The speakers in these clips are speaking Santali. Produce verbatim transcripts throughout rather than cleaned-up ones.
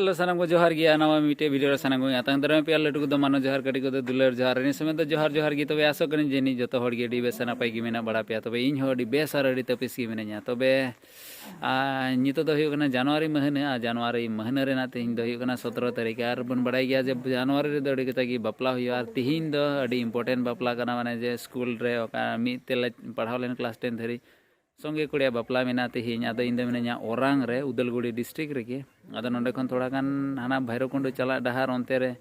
ᱦᱮᱞᱳ, ᱥᱟᱱᱟᱢ ᱠᱚ ᱡᱚᱦᱟᱨ ᱜᱮᱭᱟ᱾ ᱱᱟᱣᱟ ᱢᱤᱫᱴᱮᱡ ᱵᱷᱤᱰᱤᱭᱳ ᱨᱮ ᱥᱟᱱᱟᱢ ᱠᱚ ᱟᱛᱟᱝ ᱫᱟᱨᱟᱢ ᱯᱮᱭᱟ᱾ ᱞᱟᱹᱴᱩ ᱠᱚᱫᱚ ᱢᱟᱱᱚ ᱡᱚᱦᱟᱨ, ᱠᱟᱹᱴᱤᱡ ᱠᱚᱫᱚ ᱫᱩᱞᱟᱹᱲ ᱡᱚᱦᱟᱨ᱾ ᱤᱱᱟᱹ ᱥᱚᱢᱚᱭ ᱫᱚ ᱡᱚᱦᱟᱨ ᱡᱚᱦᱟᱨ ᱜᱮ᱾ ᱛᱚᱵᱮ ᱟᱥᱚᱜ ᱠᱟᱹᱱᱟᱹᱧ ᱡᱮ ᱱᱤᱛ ᱡᱚᱛᱚ ᱦᱚᱲ ᱜᱮ ᱟᱹᱰᱤ ᱵᱮᱥ ᱟᱨ ᱟᱹᱰᱤ ᱛᱟᱯᱤᱥ ᱜᱮ ᱢᱮᱱᱟᱜ ᱵᱟᱲᱟ ᱯᱮᱭᱟ᱾ ᱛᱚᱵᱮ ᱤᱧ ᱦᱚᱸ ᱟᱹᱰᱤ ᱵᱮᱥ ᱟᱨ ᱟᱹᱰᱤ ᱛᱟᱯᱤᱥ ᱜᱮ ᱢᱤᱱᱟᱹᱧᱟ᱾ ᱛᱚᱵᱮ ᱟᱨ ᱱᱤᱛᱚᱜ ᱫᱚ ᱦᱩᱭᱩᱜ ᱠᱟᱱᱟ ᱡᱟᱱᱩᱣᱟᱨᱤ ᱢᱟᱹᱦᱱᱟᱹ, ᱟᱨ ᱡᱟᱱᱩᱣᱟᱨᱤ ᱢᱟᱹᱦᱱᱟᱹ ᱨᱮᱱᱟᱜ ᱛᱮᱦᱮᱧ ᱫᱚ ᱦᱩᱭᱩᱜ ᱠᱟᱱᱟ ᱥᱚᱛᱨᱚ ᱛᱟᱹᱨᱤᱠᱷ᱾ ᱟᱨ ᱵᱚᱱ ᱵᱟᱲᱟᱭ ᱜᱮᱭᱟ ᱡᱮ ᱡᱟᱱᱩᱣᱟᱨᱤ ᱨᱮᱫᱚ ᱟᱹᱰᱤ ᱠᱟᱡᱟᱠ ᱜᱮ ᱵᱟᱯᱞᱟ ᱦᱩᱭᱩᱜᱼᱟ᱾ ᱟᱨ ᱛᱮᱦᱮᱧ ᱫᱚ ᱟᱹᱰᱤ ᱤᱢᱯᱚᱨᱴᱮᱱᱴ ᱵᱟᱯᱞᱟ ᱠᱟᱱᱟ, ᱢᱟᱱᱮ ᱡᱮ ᱥᱠᱩᱞ ᱨᱮ ᱚᱠᱟ ᱢᱤᱫ ᱛᱮᱞᱮ ᱯᱟᱲᱦᱟᱣ ᱞᱮᱱ ᱠᱞᱟᱥ ᱴᱮᱱ ᱫᱷᱟᱹᱨᱤᱡ, ᱥᱚᱸᱜᱮ ᱠᱩᱲᱤᱭᱟᱜ ᱵᱟᱯᱞᱟ ᱢᱮᱱᱟᱜᱼᱟ ᱛᱮᱦᱮᱧ᱾ ᱟᱫᱚ ᱤᱧ ᱫᱚ ᱢᱤᱱᱟᱹᱧᱟ ᱳᱨᱟᱝ ᱨᱮ, ᱩᱫᱟᱞᱜᱩᱲᱤ ᱰᱤᱥᱴᱨᱤᱠᱴ ᱨᱮᱜᱮ᱾ ᱟᱫᱚ ᱱᱚᱸᱰᱮ ᱠᱷᱚᱱ ᱛᱷᱚᱲᱟ ᱜᱟᱱ ᱦᱟᱱᱟ ᱵᱷᱟᱭᱨᱚᱠᱩᱱᱰᱩ ᱪᱟᱞᱟᱜ ᱰᱟᱦᱟᱨ ᱚᱱᱛᱮ ᱨᱮ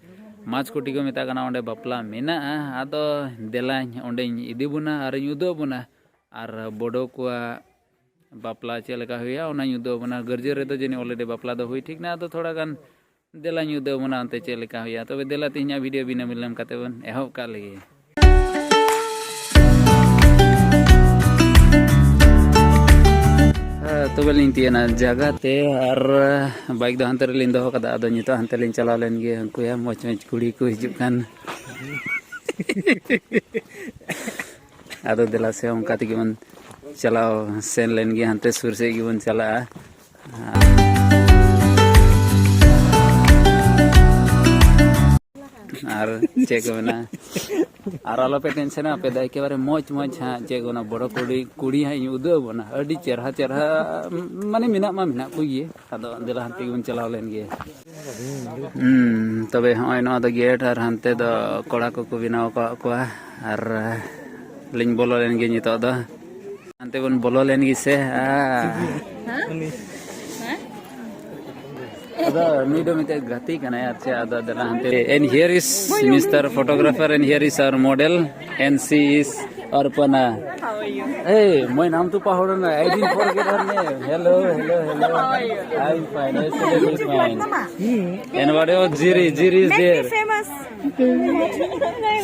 ᱢᱟᱡᱽᱠᱩᱴᱤ ᱠᱚ ᱢᱮᱛᱟᱜ ᱠᱟᱱᱟ, ᱚᱸᱰᱮ ᱵᱟᱯᱞᱟ ᱢᱮᱱᱟᱜᱼᱟ᱾ ᱟᱫᱚ ᱫᱮᱞᱟᱧ ᱚᱸᱰᱮᱧ ᱤᱫᱤ ᱵᱚᱱᱟ ᱟᱨᱤᱧ ᱩᱫᱩᱜ ᱵᱚᱱᱟ᱾ ᱟᱨ ᱵᱚᱰᱳ ᱠᱚᱣᱟᱜ ᱵᱟᱯᱞᱟ ᱪᱮᱫ ᱞᱮᱠᱟ ᱦᱩᱭᱩᱜᱼᱟ, ᱚᱱᱟᱧ ᱩᱫᱩᱜ ᱟᱵᱚᱱᱟ᱾ ᱜᱟᱹᱨᱡᱟᱹ ᱨᱮᱫᱚ ᱡᱟᱹᱱᱤᱡ already ᱵᱟᱯᱞᱟ ᱫᱚ ᱦᱩᱭ ᱴᱷᱤᱠ ᱱᱟ᱾ ᱟᱫᱚ ᱛᱷᱚᱲᱟ ᱜᱟᱱ ᱫᱮᱞᱟᱧ ᱩᱫᱩᱜ ᱟᱵᱚᱱᱟ ᱚᱱᱛᱮ ᱪᱮᱫ ᱞᱮᱠᱟ ᱦᱩᱭᱩᱜᱼᱟ᱾ ᱛᱚᱵᱮ ᱫᱮᱞᱟ, ᱛᱮᱦᱮᱧᱟᱜ ᱵᱷᱤᱰᱤᱭᱳ ᱵᱤᱱᱟᱹ ᱵᱤᱞᱚᱢ ᱠᱟᱛᱮ ᱵᱚᱱ ᱮᱦᱚᱵ ᱠᱟᱜ ᱞᱮᱜᱮ᱾ ᱦᱮᱸ, ᱛᱚᱵᱮ ᱞᱤᱧ ᱛᱤᱭᱟᱹᱱᱟ ᱡᱟᱭᱜᱟ ᱛᱮ, ᱟᱨ ᱵᱟᱭᱤᱠ ᱫᱚ ᱦᱟᱱᱛᱮ ᱨᱮᱞᱤᱧ ᱫᱚᱦᱚ ᱠᱟᱫᱟ᱾ ᱟᱫᱚ ᱱᱤᱛᱚᱜ ᱦᱟᱱᱛᱮ ᱞᱤᱧ ᱪᱟᱞᱟᱣ ᱞᱮᱱ ᱜᱮ, ᱩᱱᱠᱩ ᱭᱟ ᱢᱚᱡᱽ ᱢᱚᱡᱽ ᱠᱩᱲᱤ ᱠᱚ ᱦᱤᱡᱩᱜ ᱠᱟᱱ᱾ ᱟᱫᱚ ᱫᱮᱞᱟ ᱥᱮ ᱚᱱᱠᱟ ᱛᱮᱜᱮ ᱵᱚᱱ ᱪᱟᱞᱟᱣ ᱥᱮᱱ ᱞᱮᱱ ᱜᱮ, ᱦᱟᱱᱛᱮ ᱥᱩᱨ ᱥᱮᱫ ᱜᱮᱵᱚᱱ ᱪᱟᱞᱟᱜᱼᱟ᱾ ᱟᱨ ᱪᱮᱫ ᱠᱚ ᱢᱮᱱᱟ, ᱟᱨ ᱟᱞᱚᱯᱮ ᱴᱮᱱᱥᱮᱱᱟ, ᱟᱯᱮ ᱫᱚ ᱮᱠᱮᱵᱟᱨᱮ ᱢᱚᱡᱽ ᱢᱚᱡᱽ ᱦᱟᱸᱜ ᱪᱮᱫ ᱠᱚ ᱚᱱᱟ ᱵᱚᱲᱚ ᱠᱩᱲᱤ, ᱠᱩᱲᱤ ᱦᱟᱸᱜ ᱤᱧ ᱩᱫᱩᱜ ᱟᱵᱚᱱᱟ᱾ ᱟᱹᱰᱤ ᱪᱮᱨᱦᱟ ᱪᱮᱨᱦᱟ, ᱢᱟᱱᱮ ᱢᱮᱱᱟᱜ ᱢᱟ ᱢᱮᱱᱟᱜ ᱠᱚᱜᱮ᱾ ᱟᱫᱚ ᱫᱮᱞᱟ ᱦᱟᱱᱛᱮ ᱜᱮᱵᱚᱱ ᱪᱟᱞᱟᱣ ᱞᱮᱱ ᱜᱮ᱾ ᱦᱩᱸ, ᱛᱚᱵᱮ ᱦᱚᱸᱜᱼᱚᱭ ᱱᱚᱣᱟ ᱫᱚ ᱜᱮᱴ, ᱟᱨ ᱦᱟᱱᱛᱮ ᱫᱚ ᱠᱚᱲᱟ ᱠᱚᱠᱚ ᱵᱮᱱᱟᱣ ᱟᱠᱟᱫ ᱠᱚᱣᱟ᱾ ᱟᱨ ᱞᱤᱧ ᱵᱚᱞᱚ ᱞᱮᱱ ᱜᱮ ᱱᱤᱛᱚᱜ ᱫᱚ᱾ ᱦᱟᱱᱛᱮ ᱵᱚᱱ ᱵᱚᱞᱚ ᱞᱮᱱ ᱜᱮ ᱥᱮ᱾ ᱟᱫᱚ ᱱᱩᱭ ᱫᱚ ᱢᱤᱫᱴᱮᱡ ᱜᱟᱛᱮ ᱠᱟᱱᱟᱭ, ᱟᱨ ᱪᱮᱫ, ᱟᱫᱚ ᱫᱮᱞᱟ ᱦᱟᱱᱛᱮ᱾ And here is Mister Photographer and here is our model and she is Arpana. Hey, my name to pahod na. I didn't forget her name. Hello, hello, hello. How are you? I'm fine. Absolutely fine. And what about Jiri? Jiri is there.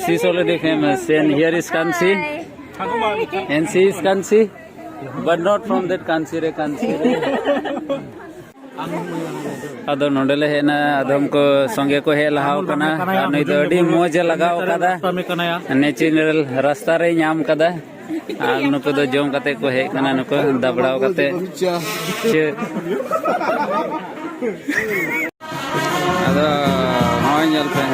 She's already famous. And here is Kansi. And she is Kansi, but not from that Kansi re, Kansi re. ᱟᱫᱚ ᱱᱚᱰᱮ ᱞᱮ ᱦᱮᱡ ᱮᱱᱟ, ᱟᱫᱚᱢ ᱠᱚ ᱥᱚᱸᱜᱮ ᱠᱚ ᱦᱮᱡ ᱞᱟᱦᱟᱣ ᱠᱟᱱᱟ᱾ ᱟᱨ ᱱᱩᱭ ᱫᱚ ᱟᱹᱰᱤ ᱢᱚᱡᱽ ᱮ ᱞᱟᱜᱟᱣ ᱠᱟᱫᱟ᱾ ᱱᱮᱪᱟᱨᱟᱞ ᱨᱟᱥᱛᱟ ᱨᱮᱭ ᱧᱟᱢ ᱠᱟᱫᱟ᱾ ᱟᱨ ᱱᱩᱠᱩ ᱫᱚ ᱡᱚᱢ ᱠᱟᱛᱮ ᱠᱚ ᱦᱮᱡ ᱠᱟᱱᱟ, ᱱᱩᱠᱩ ᱫᱟᱵᱲᱟᱣ ᱠᱟᱛᱮ᱾ ᱪᱮᱫ? ᱧᱮᱞ ᱯᱮ᱾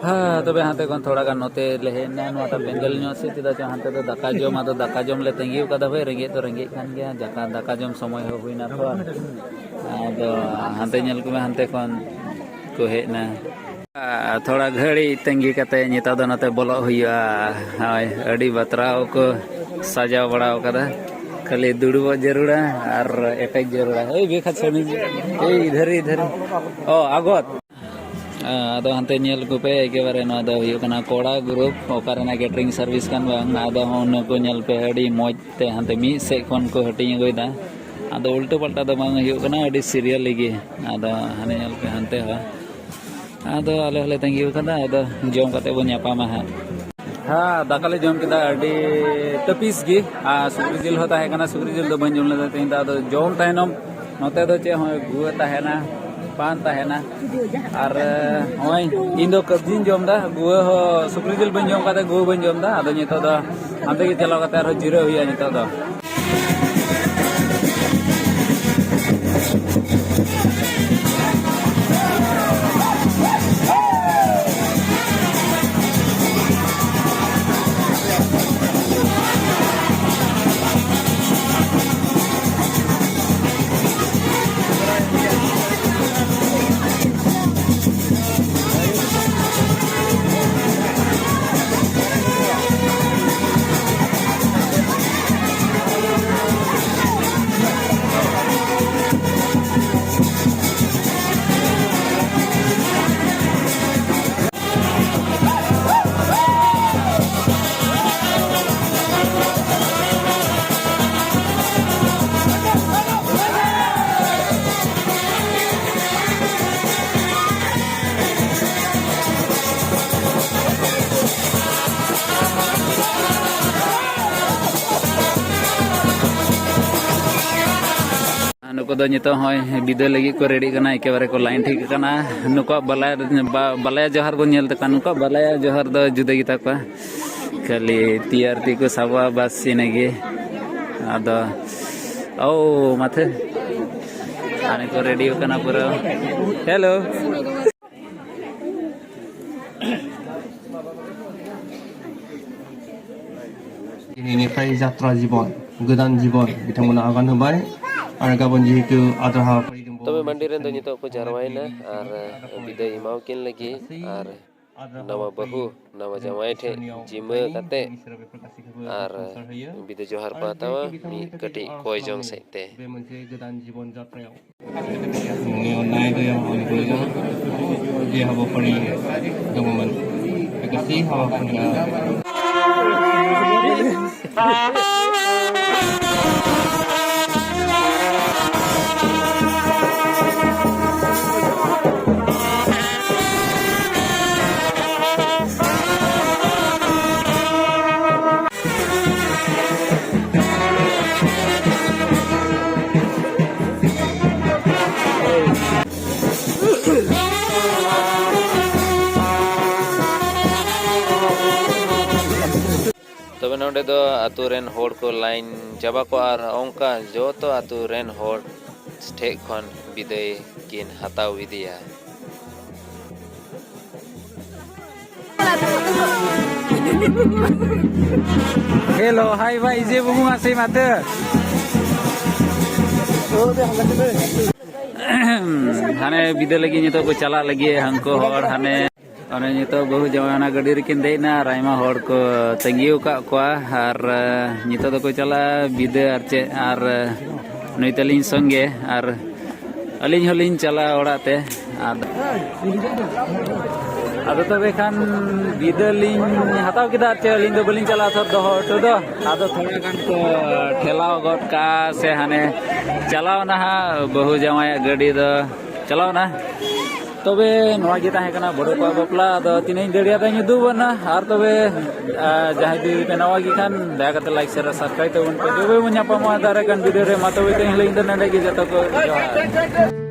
ᱦᱮᱸ, ᱛᱚᱵᱮ ᱦᱟᱱᱛᱮ ᱠᱷᱚᱱ ᱛᱷᱚᱲᱟ ᱜᱟᱱ ᱱᱚᱛᱮ ᱞᱮ ᱦᱮᱡ ᱮᱱᱟ, ᱱᱚᱣᱟᱴᱟᱜ ᱵᱮᱝᱜᱚᱞ ᱧᱚᱜ ᱥᱮ, ᱪᱮᱫᱟᱜ ᱪᱚ ᱦᱟᱱᱛᱮ ᱫᱚ ᱫᱟᱠᱟ ᱡᱚᱢ, ᱟᱫᱚ ᱫᱟᱠᱟ ᱡᱚᱢ ᱞᱮ ᱛᱟᱺᱜᱤ ᱟᱠᱟᱫᱟ᱾ ᱦᱳᱭ, ᱨᱮᱸᱜᱮᱡ ᱫᱚ ᱨᱮᱸᱜᱮᱡ ᱠᱟᱱ ᱜᱮᱭᱟ, ᱫᱟᱠᱟ, ᱫᱟᱠᱟ ᱡᱚᱢ ᱥᱚᱢᱚᱭ ᱦᱚᱸ ᱦᱩᱭᱱᱟ ᱛᱚ᱾ ᱟᱫᱚ ᱦᱟᱱᱛᱮ ᱧᱮᱞ ᱠᱚᱢᱮ, ᱦᱟᱱᱛᱮ ᱠᱷᱚᱱ ᱠᱚ ᱦᱮᱡ ᱮᱱᱟ᱾ ᱟᱨ ᱛᱷᱚᱲᱟ ᱜᱷᱟᱹᱲᱤᱡ ᱛᱟᱺᱜᱤ ᱠᱟᱛᱮ ᱱᱤᱛᱚᱜ ᱫᱚ ᱱᱚᱛᱮ ᱵᱚᱞᱚᱜ ᱦᱩᱭᱩᱜᱼᱟ᱾ ᱦᱳᱭ, ᱟᱹᱰᱤ ᱵᱟᱛᱨᱟᱣ ᱠᱚ ᱥᱟᱡᱟᱣ ᱵᱟᱲᱟᱣ ᱠᱟᱫᱟ᱾ ᱠᱷᱟᱹᱞᱤ ᱫᱩᱲᱩᱵᱚᱜ ᱡᱟᱹᱨᱩᱲᱟ ᱟᱨ ᱮᱴᱮᱠ ᱡᱟᱹᱨᱩᱲᱟ᱾ ᱮᱭ ᱵᱮᱠᱷᱟ ᱪᱷᱟᱹᱲᱤ, ᱮᱭ ᱤᱫᱷᱟᱨ, ᱤᱫᱷᱟᱨ᱾ ᱚ, ᱟᱜᱚᱛ᱾ ᱟᱫᱚ ᱦᱟᱱᱛᱮ ᱧᱮᱞ ᱠᱚᱯᱮ, ᱮᱠᱮᱵᱟᱨᱮ ᱱᱚᱣᱟ ᱫᱚ ᱦᱩᱭᱩᱜ ᱠᱟᱱᱟ ᱠᱚᱲᱟ ᱜᱨᱩᱯ, ᱚᱠᱟ ᱨᱮᱱᱟᱜ ᱠᱮᱴᱨᱤᱝ ᱥᱟᱨᱵᱷᱤᱥ ᱠᱟᱱ ᱵᱟᱝ᱾ ᱟᱫᱚ ᱦᱚᱸ ᱩᱱᱟᱹ ᱠᱚ ᱧᱮᱞ ᱯᱮ, ᱟᱹᱰᱤ ᱢᱚᱡᱽ ᱛᱮ ᱦᱟᱱᱛᱮ ᱢᱤᱫ ᱥᱮᱫ ᱠᱷᱚᱱ ᱠᱚ ᱦᱟᱹᱴᱤᱧ ᱟᱹᱜᱩᱭᱮᱫᱟ᱾ ᱟᱫᱚ ᱩᱞᱴᱟᱹ ᱯᱟᱞᱴᱟ ᱫᱚ ᱵᱟᱝ ᱦᱩᱭᱩᱜ ᱠᱟᱱᱟ, ᱟᱹᱰᱤ ᱥᱤᱨᱤᱭᱟᱞᱤ ᱜᱮ᱾ ᱟᱫᱚ ᱦᱟᱱᱮ ᱧᱮᱞ ᱯᱮ ᱦᱟᱱᱛᱮ ᱦᱚᱸ᱾ ᱟᱫᱚ ᱟᱞᱮ ᱦᱚᱸᱞᱮ ᱛᱟᱺᱜᱤ ᱟᱠᱟᱫᱟ, ᱟᱫᱚ ᱡᱚᱢ ᱠᱟᱛᱮ ᱵᱚᱱ ᱧᱟᱯᱟᱢᱟ ᱦᱟᱸᱜ᱾ ᱦᱮᱸ, ᱫᱟᱠᱟ ᱞᱮ ᱡᱚᱢ ᱠᱮᱫᱟ, ᱟᱹᱰᱤ ᱛᱟᱹᱯᱤᱥ ᱜᱮ᱾ ᱟᱨ ᱥᱩᱠᱨᱤ ᱡᱤᱞ ᱦᱚᱸ ᱛᱟᱦᱮᱸ ᱠᱟᱱᱟ, ᱥᱩᱠᱨᱤ ᱡᱤᱞ ᱫᱚ ᱵᱟᱹᱧ ᱡᱚᱢ ᱞᱮᱫᱟ ᱛᱮᱦᱮᱧ ᱫᱚ᱾ ᱟᱫᱚ ᱡᱚᱢ ᱛᱟᱭᱱᱚᱢ ᱱᱚᱛᱮ ᱫᱚ ᱪᱮᱫ ᱦᱚᱸ ᱜᱩᱣᱟᱹ ᱛᱟᱦᱮᱱᱟ, ᱯᱟᱱ ᱛᱟᱦᱮᱱᱟ᱾ ᱟᱨ ᱱᱚᱜᱼᱚᱭ ᱤᱧ ᱫᱚ ᱠᱟᱵᱽᱡᱤᱧ ᱡᱚᱢ ᱮᱫᱟ, ᱜᱩᱣᱟᱹ ᱦᱚᱸ, ᱥᱩᱠᱨᱤ ᱡᱤᱞ ᱵᱟᱹᱧ ᱡᱚᱢ ᱠᱟᱛᱮ ᱜᱩᱣᱟᱹ ᱵᱟᱹᱧ ᱡᱚᱢ ᱮᱫᱟ᱾ ᱟᱫᱚ ᱱᱤᱛᱚᱜ ᱫᱚ ᱦᱟᱱᱛᱮ ᱜᱮ ᱪᱟᱞᱟᱣ ᱠᱟᱛᱮ ᱟᱨᱦᱚᱸ ᱡᱤᱨᱟᱹᱜ ᱦᱩᱭᱩᱜᱼᱟ ᱱᱤᱛᱚᱜ ᱫᱚ᱾ ᱱᱩᱠᱩ ᱫᱚ ᱱᱤᱛᱚᱜ ᱦᱚᱸᱜᱼᱚᱭ ᱵᱤᱫᱟᱹ ᱞᱟᱹᱜᱤᱫ ᱠᱚ ᱨᱮᱰᱤᱜ ᱠᱟᱱᱟ, ᱮᱠᱮᱵᱟᱨᱮ ᱠᱚ ᱞᱟᱭᱤᱱ ᱴᱷᱤᱠ ᱠᱟᱱᱟ᱾ ᱱᱩᱠᱩᱣᱟᱜ ᱵᱟᱞᱟᱭᱟ, ᱵᱟ-, ᱵᱟᱞᱟᱭᱟ ᱡᱚᱦᱟᱨ ᱵᱚᱱ ᱧᱮᱞ ᱛᱟᱠᱚᱣᱟ, ᱱᱩᱠᱩᱣᱟᱜ ᱵᱟᱞᱟᱭᱟ ᱡᱚᱦᱟᱨ ᱫᱚ ᱡᱩᱫᱟᱹ ᱜᱮᱛᱟ ᱠᱚᱣᱟ, ᱠᱷᱟᱹᱞᱤ ᱛᱤ ᱟᱨ ᱛᱤ ᱠᱚ ᱥᱟᱵᱚᱜᱼᱟ, ᱵᱟᱥ ᱤᱱᱟᱹᱜᱮ᱾ ᱟᱫᱚ ᱳ ᱢᱟᱛᱷᱮ ᱦᱟᱱᱮ ᱠᱚ ᱨᱮᱰᱤ ᱠᱟᱱᱟ ᱯᱩᱨᱟᱹ᱾ ᱦᱮᱞᱳ᱾ दिनैनिफ्राय जात्रा जिबन, गोदान जिबन बिथांमोना आगान होबाय। आरो गाबोन जिहेतु आद्रा हाबाफारि दंबावो, ᱛᱚᱵᱮ ᱢᱟᱱᱰᱤ ᱨᱮᱱ ᱫᱚ ᱱᱤᱛᱚᱜ ᱠᱚ ᱡᱟᱨᱣᱟᱭᱮᱱᱟ ᱟᱨ ᱵᱤᱫᱟᱹᱭ ᱮᱢᱟᱣᱟᱠᱤᱱ ᱞᱟᱹᱜᱤᱫ ᱟᱨ ᱱᱟᱣᱟ ᱵᱟᱹᱦᱩ ᱱᱟᱣᱟ ᱡᱟᱶᱟᱭ ᱴᱷᱮᱱ ᱡᱤᱢᱟᱹ ᱠᱟᱛᱮ ᱟᱨ ᱵᱤᱫᱟᱹ ᱡᱚᱦᱟᱨ ᱠᱚ ᱦᱟᱛᱟᱣᱟ ᱢᱤᱫ ᱠᱟᱹᱴᱤᱡ ᱠᱚᱭ ᱡᱚᱝ ᱥᱮᱫ ᱛᱮ᱾ ᱱᱩᱭ ᱚᱱᱱᱟᱭ ᱫᱚ ᱦᱩᱭ ᱠᱟᱱᱟ᱾ ᱡᱮ ᱦᱟᱵᱚ ᱯᱟᱹᱨᱤ ᱫᱚ ᱢᱚᱢᱮᱱ ᱮᱠᱟᱥᱤ ᱦᱟᱵᱚ ᱯᱟᱹᱨᱤ ᱛᱚᱵᱮ ᱱᱚᱰᱮ ᱫᱚ ᱟᱛᱳ ᱨᱮᱱ ᱦᱚᱲ ᱠᱚ ᱞᱟᱭᱤᱱ ᱪᱟᱵᱟ ᱠᱚᱜᱼᱟ ᱟᱨ ᱚᱱᱠᱟ ᱡᱚᱛᱚ ᱟᱛᱳ ᱨᱮᱱ ᱦᱚᱲ ᱴᱷᱮᱡ ᱠᱷᱚᱱ ᱵᱤᱫᱟᱹᱭ ᱠᱤᱱ ᱦᱟᱛᱟᱣ ᱤᱫᱤᱭᱟ᱾ Hello, hi bhai, ije bumu ase mate. ᱦᱟᱱᱮ ᱵᱤᱫᱟᱹ ᱞᱟᱹᱜᱤᱫ ᱱᱤᱛᱚᱜ ᱠᱚ ᱪᱟᱞᱟᱜ ᱞᱟᱹᱜᱤᱫ ᱦᱟᱱᱠᱩ ᱦᱚᱲ ᱦᱟᱱᱮ ᱚᱱᱮ ᱱᱤᱛᱚᱜ ᱵᱟᱹᱦᱩ ᱡᱟᱶᱟᱭ ᱚᱱᱟ ᱜᱟᱹᱰᱤ ᱨᱮᱠᱤᱱ ᱫᱮᱡ ᱮᱱᱟ ᱟᱨ ᱟᱭᱢᱟ ᱦᱚᱲ ᱠᱚ ᱛᱟᱺᱜᱤ ᱟᱠᱟᱫ ᱠᱚᱣᱟ ᱟᱨ, ᱮ, ᱱᱤᱛᱚᱜ ᱫᱚᱠᱚ ᱪᱟᱞᱟᱜᱼᱟ ᱵᱤᱫᱟᱹ ᱟᱨ ᱪᱮᱫ ᱟᱨ, ᱮ, ᱱᱩᱭ ᱛᱟᱹᱞᱤᱧ ᱥᱚᱸᱜᱮ ᱟᱨ ᱟᱹᱞᱤᱧ ᱦᱚᱸᱞᱤᱧ ᱪᱟᱞᱟᱜᱼᱟ ᱚᱲᱟᱜ ᱛᱮ᱾ ᱟᱫᱚ, ᱟᱫᱚ ᱛᱚᱵᱮ ᱠᱷᱟᱱ ᱵᱤᱫᱟᱹ ᱞᱤᱧ ᱦᱟᱛᱟᱣ ᱠᱮᱫᱟ ᱟᱨ ᱪᱮᱫ ᱟᱹᱞᱤᱧ ᱫᱚ ᱵᱟᱹᱞᱤᱧ ᱪᱟᱞᱟᱜᱼᱟ, ᱛᱷᱚᱨ ᱫᱚᱦᱚ ᱦᱚᱴᱚ ᱫᱚ᱾ ᱟᱫᱚ ᱛᱷᱚᱲᱟ ᱜᱟᱱ ᱠᱚ ᱴᱷᱮᱞᱟᱣ ᱜᱚᱫ ᱠᱟᱜᱼᱟ ᱥᱮ ᱦᱟᱱᱮ ᱪᱟᱞᱟᱣ ᱱᱟ ᱦᱟᱸᱜ ᱵᱟᱹᱦᱩ ᱡᱟᱶᱟᱭᱟᱜ ᱜᱟᱹᱰᱤ ᱫᱚ ᱪᱟᱞᱟᱣ ᱱᱟ᱾ ᱛᱚᱵᱮ ᱱᱚᱣᱟ ᱜᱮ ᱛᱟᱦᱮᱸ ᱠᱟᱱᱟ ᱵᱚᱰᱚ ᱠᱚᱣᱟᱜ ᱵᱟᱯᱞᱟ᱾ ᱟᱫᱚ ᱛᱤᱱᱟᱹᱜ ᱤᱧ ᱫᱟᱲᱮᱭᱟᱫᱟᱧ ᱩᱫᱩᱜ ᱟᱵᱚᱱᱟ᱾ ᱟᱨ ᱛᱚᱵᱮ, ᱟᱨ ᱡᱟᱦᱟᱸᱭ ᱡᱩᱫᱤ ᱯᱮ ᱱᱟᱣᱟ ᱜᱮ ᱠᱷᱟᱱ, ᱫᱟᱭᱟ ᱠᱟᱛᱮ like, share ᱟᱨ subscribe ᱛᱟᱵᱚᱱ ᱯᱮ᱾ ᱛᱚᱵᱮ ᱵᱚᱱ ᱧᱟᱯᱟᱢᱚᱜᱼᱟ ᱫᱟᱨᱟᱭ ᱠᱟᱱ video ᱨᱮ᱾ ᱢᱟ ᱛᱚᱵᱮ ᱛᱮᱦᱮᱧ ᱞᱟᱹᱜᱤᱫ ᱫᱚ ᱱᱚᱰᱮ ᱜᱮ, ᱡᱚᱛᱚ ᱠᱚ ᱡᱚᱦᱟᱨ᱾